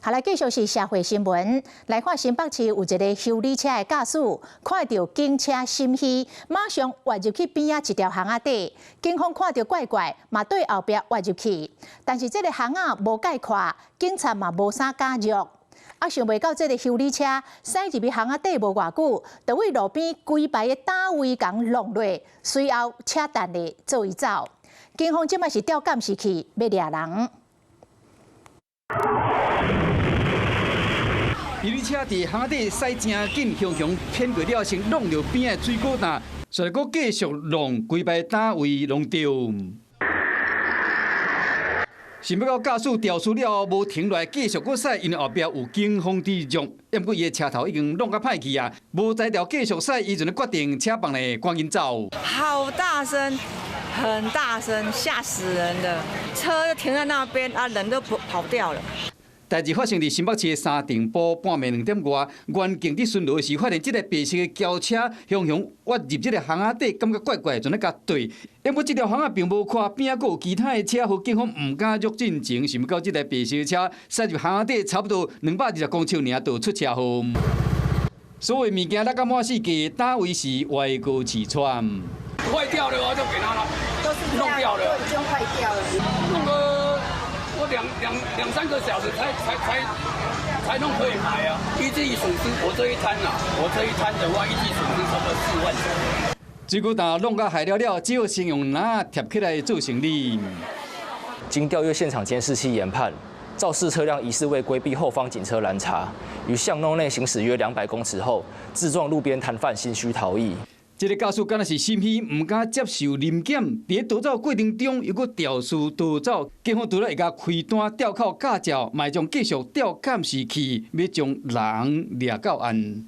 好來，繼續是社會新聞。來看新北市有一个修理車的駕駛，看著警車心虛，馬上越入去邊仔一條巷仔底。警方看著怪怪，嘛對後壁越入去，但是這个巷仔無界闊，警察嘛無啥敢入。啊，想袂到這个修理車駛入去巷仔底無偌久，就對路邊規排的單位共挏落，隨後車彈咧做伊走。警方這擺是調監視器欲掠人。修理車佇巷仔底駛誠緊，雄雄偏過了，先挏著邊仔的水果擔，隨閣繼續挏規排單位攏著。想欲到駕駛調輸了後無停落來，繼續閣駛，因為後壁有警方佇挔，毋過伊的車頭已經挏較歹去啊，無才調繼續駛，伊就決定車放咧，趕緊走。好大聲，很大聲，嚇死人的！車停在那邊啊，人都跑跑掉了。代誌發生佇新北市的三重埔，半暝2點外，員警佇巡邏時發現這个白色的轎車，雄雄越入這个巷仔底，感覺怪怪，就咧共對。毋過這條巷仔並無寬，邊仔閣有其他的車，予警方毋敢入進前，想欲到這台白色的車駛入巷仔底，差不多220公尺爾，就出車禍。所有物件落甲滿四界，單位是歪過刺穿。壞掉了，我就給他了，都是弄掉了，都已經壞掉了。弄個我兩三個小時才弄可以排啊！預計損失我這一攤啊，我這一攤的話，預計損失差不多4萬。水果擔弄甲害了了，只好先用籃貼起來做生理。經調閱現場監視器研判，肇事車輛疑似為規避後方警車攔查，於巷弄內行駛約200公尺後，自撞路邊攤販，心虛逃逸。這个駕駛敢若是心虛，毋敢接受臨檢。佇咧逃走過程中，又閣肇事逃走，警方除了會共開單吊扣駕照，嘛會將繼續調監視器，欲將人掠到案。